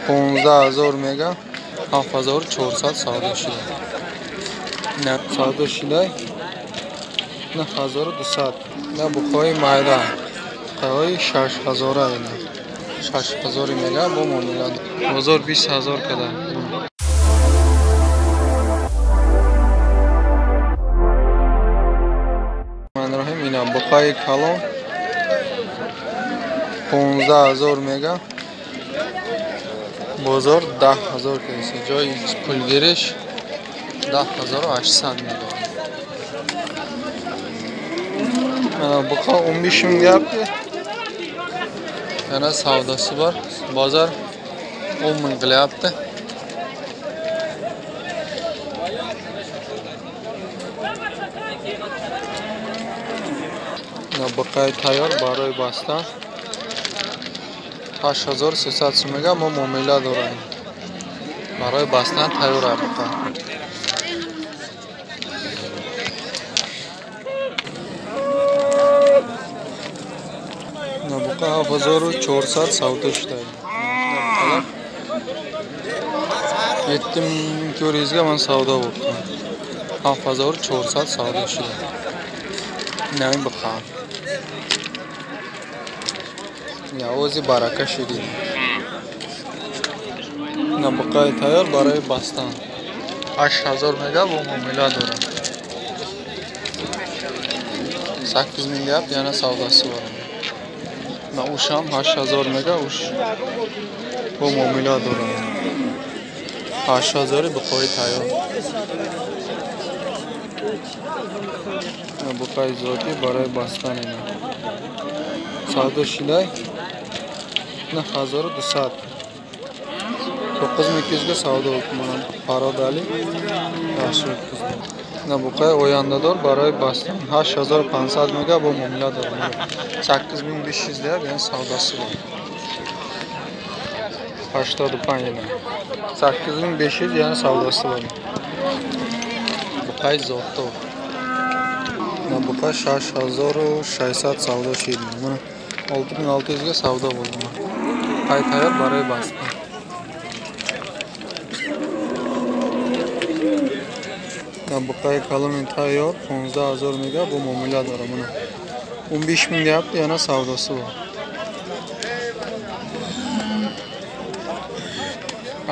15 000 мега, 7400 савдо шуда. Ина савдо шуда 9200. Ина буқҳои майда, буқҳои 6000, ина 6000 мега, бо муомила. Бозор 20 000 када. Раҳим, ина буқаи калон 15 000 мега, бозор 10 000 кеса. Ҷои пулгириш 10 800 мега. Mana buqa 15 000 deyapti. Yana savdosi bor. Bozor 10 000 qilyapti. Buqai tayyor барои бастан 8300 сум мега, мо муомила дорем. Барои бастан тайёр буқа. Буқа 7400 савдо шуда. 7400 га ман савдо бурдам. 7400 савдо шуда. Инами буқа. Овози барака ширин. Ина буқаи тайёр барои бастан 8000 мега, бо муомила дорад. 8000 deyapti, yana savdosi bor. На ушам 8000 мега, уш бо муомила дорад. 8000 буқои тайёр. Буқаи зотӣ барои бастан ина савдо шидай 9200, 9200 га савдо мекунам. Пародали yaxshi o'tkazdi. Ина буқаи ояндадор барои бастан 8500 мега, бо муомила дорад. 8500 deyapti, yana savdosi bor. 85 ина. 8500, yana savdosi bor. Буқаи зотдор. Ина буқа 6600 савдо шид. Mana 6600 ga savdo bo'ldi. Buqai tayyor barои бастан. Buqai калони тайёр 15 000 мега, бо муомила дорад. Mana 15 000 deyapti, yana savdosi bor.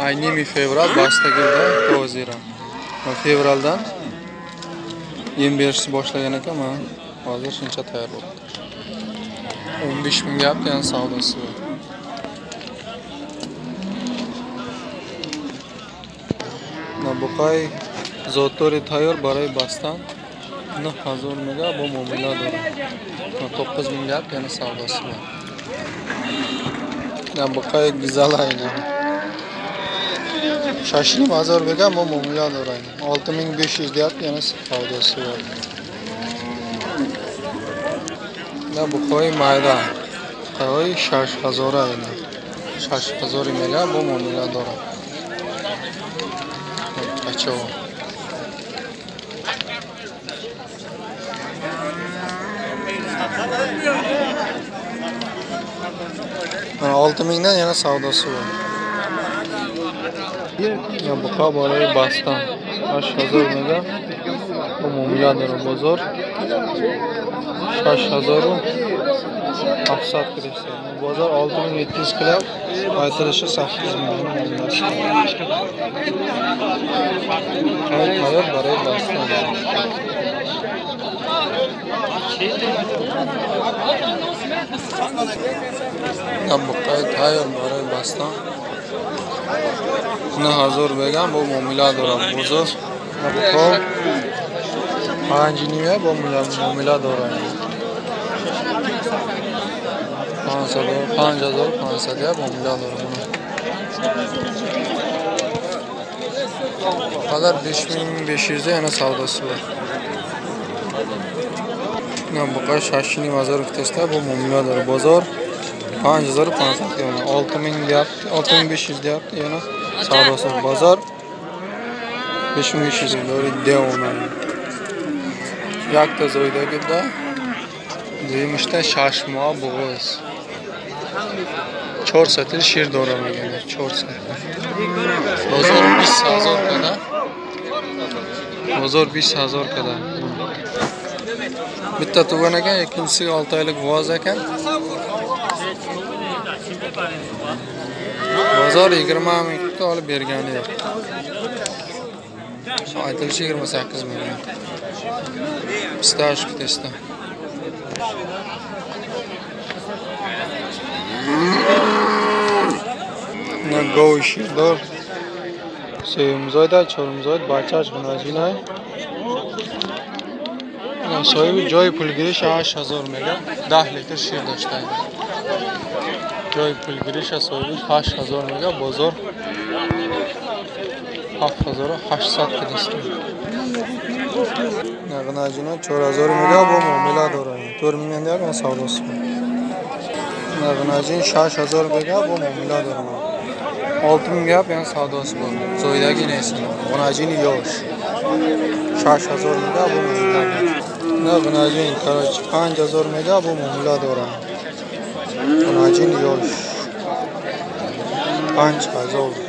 Ay nimi fevral bastagilda hozira. Fevraldan yem berishni boshlagan ekan, mana hozir shuncha tayyor bo'ldi. 15 000 deyapti, yana savdosi bor. Buqai зотдори тайёр барои бастан 9000 мега, бо муомила дорад. 9000 deyapti, yana savdosi bor. Buqai гизала ина 6500 мега, бо муомила дорад. 6500 deyapti, yana savdosi bor. Буқҳои майда, буқҳои 6000, ина 6000 мега, бо муомила дорад. Бачаҳо, mana 6000 dan yana savdosi bor. Buqa барои бастан 8000 мега, бо муомила дорад. Бозор 6700 kirishdi. Bozor 6700 qilib, aytilishi 8000 muomalasi. Tayyor barои бастан. Buqai tayyor барои бастан 9000 мега, бо муомила дорад. Бозор буқо 5,5 бо муомила дорад. 5500 муомила дорад. Qadar 5500 yana savdosi bor. Buqa 6500 kutesda, bu muomila дорад. Bozor 5500 yana 6000 deyapti, 6500 deyapti, yana savdosi bor. Bozor 5500 dori devona. Якта зоидагида дуюмишта 6 моҳ буғоз. 4 сатил шир дора мегӯянд, 4 сатил. Бозор 20 ҳазор када. Бозор 20 ҳазор када. Bitta tug'an ekan, ikkinchisi 6 oylik voz ekan. Bozor 20 mingta olib bergani yo'q. Aytilishi 28 ming. Pistachka testa. На гови ширдор. Сеюмзода, чорумзод, бачаш гунажинай. Соҳиби ҷои пулгириша 8000 мега, 10 литр шир дошта. Ҷои пулгириша соҳиби 8000 мега, бозор 7800 кадист. Нағнаҷина 4000 мега бо муомила дорад. 4 миллион як савдост. Нағнаҷин 6000 мега бо муомила дорад. 6 ming gap yani savdosi bor. Zoydagi nesin. G'unajini yosh. 6000 mega bu muomila. Na g'unajin, короче, 5000 mega bu muomila дорад. G'unajin yosh. 5000.